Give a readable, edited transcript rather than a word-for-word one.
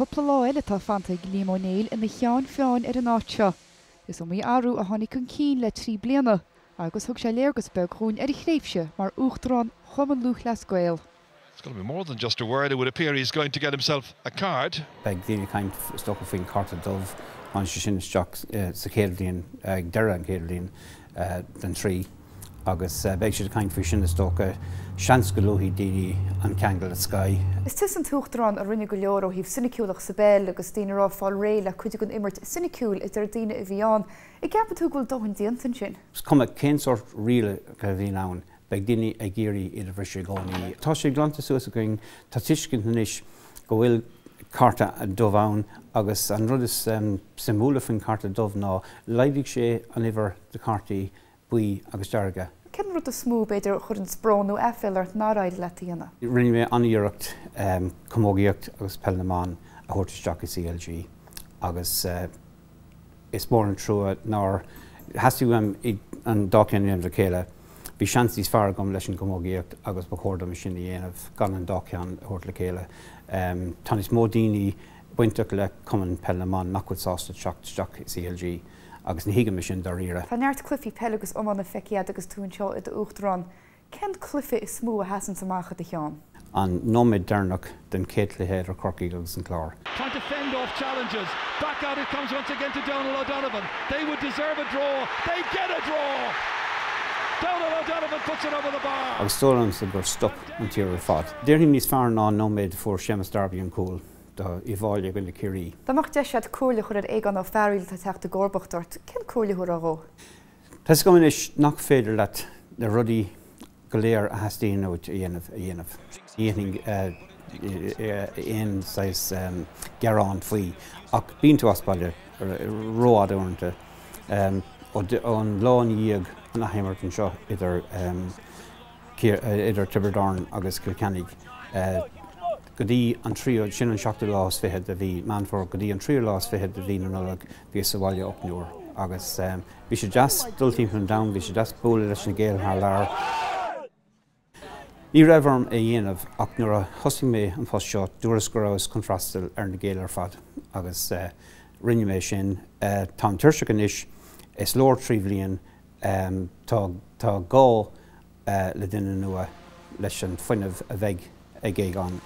Cúpla lá eile atá fanta ag Liam Ó Néill ina cheann feadhain ar an áit seo. Is iomaí athrú a tháinig chun cinn le 3 bliana agus thug sé léargas beag dhúinn ar a thréimhse mar Uachtarán Chumann Lúthchleas Gael. It's going to be more than just a word, it would appear he's going to get himself a card. Beidh daoine ag caint is dócha faoin chárta dubh. Tháinig sé sin isteach sa chéad bhliain, ag deireadh an chéad bhliain den trí agus beidh siad ag caint faoi sin is dócha. Seans go luafaidh daoine an ceangal le Sky. Is tusa an tUachtarán a rinne go leor ó thaobh soiniciúlacht sa bpeil agus daoine a raibh ag fáil réidh le cuid den imirt soiniciúil a deir daoine a bhí ann. An gceapann tú go bhfuil dóthain déanta ansin? Is cuma cén sórt rialacha a bhíonn ann, Beidh daoine ag iarraidh iad a bhriseadh i gcónaí. Tá sé glanta suas againn, tá tuiscint anois go bhfuil cárta dubh ann agus an rud is suimiúla faoin chárta dubh ná laghdaigh sé an uimhir de chártaí buí agus dearga. Cén rud is mó, b'fhéidir, a chuireann brón nó aiféala ort nár éirigh leat a dhéanamh? Rinne mé an-iarracht camógaíocht agus peil na mban a thabhairt isteach i CLG agus. Is mór an trua nár theastaigh uaim an dá cheann a dhéanamh le chéile. Bhí seans níos fearr agam leis an gcamógaíocht agus ba chóir dom sin a dhéanamh gan an dá cheann a thabhairt le chéile. Tá níos mó daoine bainteach le Cumann Peil na mBan nach bhfuil sásta teacht isteach i CLG agus ní thuigim é sin dáiríre. Tá neart cluichí peile agus iomána feicthe agat agus tú anseo i d'Uachtarán. Cén cluiche is mó a sheasanns amach i do cheann? An nóiméad deireanach den chéad chluiche idir Corcaigh agus an Clár. Trying to fend off challenges. Back out it comes once again to Donal O'Donovan. They would deserve a draw. They get a draw! Donal O'Donovan puts it over the bar. Agus is dóigh liomsa gur stop an tír ar fad. Déarfainn níos fearr ná an nóiméad a fuair Séamus Darby an cúl do Uíbh Fhailí i gcoinne Ciarraí. Dá mbeadh deis agat comhairle a chur ar Aogán Ó Fearghaíl atá ag teacht i gcomharbacht ort, cén comhairle a thabharfá dhó? Tá 'fhios agam anois nach féidir leat na rudaí go léir a theastaíonn uait a dhéanamh a dhéanamh. Ní dhéanfainn aon saghas gearán faoi ach bíonn tú as baile rófhada uaireanta. Ón lá ina dhiaidh an athimirt anseo idir idir Tiobraid Árann agus Cill Chainnigh go dtí an tríú, sin an seachtú lá is fichead de mhí Meán Fómhair, go dtí an tríú lá is fichead de mhí na Nollag bhíos sa bhaile 8 n-uair agus bhí sé deas dul timpeall an domhain, bhí sé deas bualadh leis na Gaeil thar lear. Ní raibh orm é a dhéanamh ach nuair a thosaigh mé an post seo dúras go rabhas chun freastal ar na Gaeil ar fad agus rinne mé sin. Táim tuirseach anois, is leor 3 bhliain, tá tá gá le duine nua leis an fuinneamh a bheidh ag Aogán.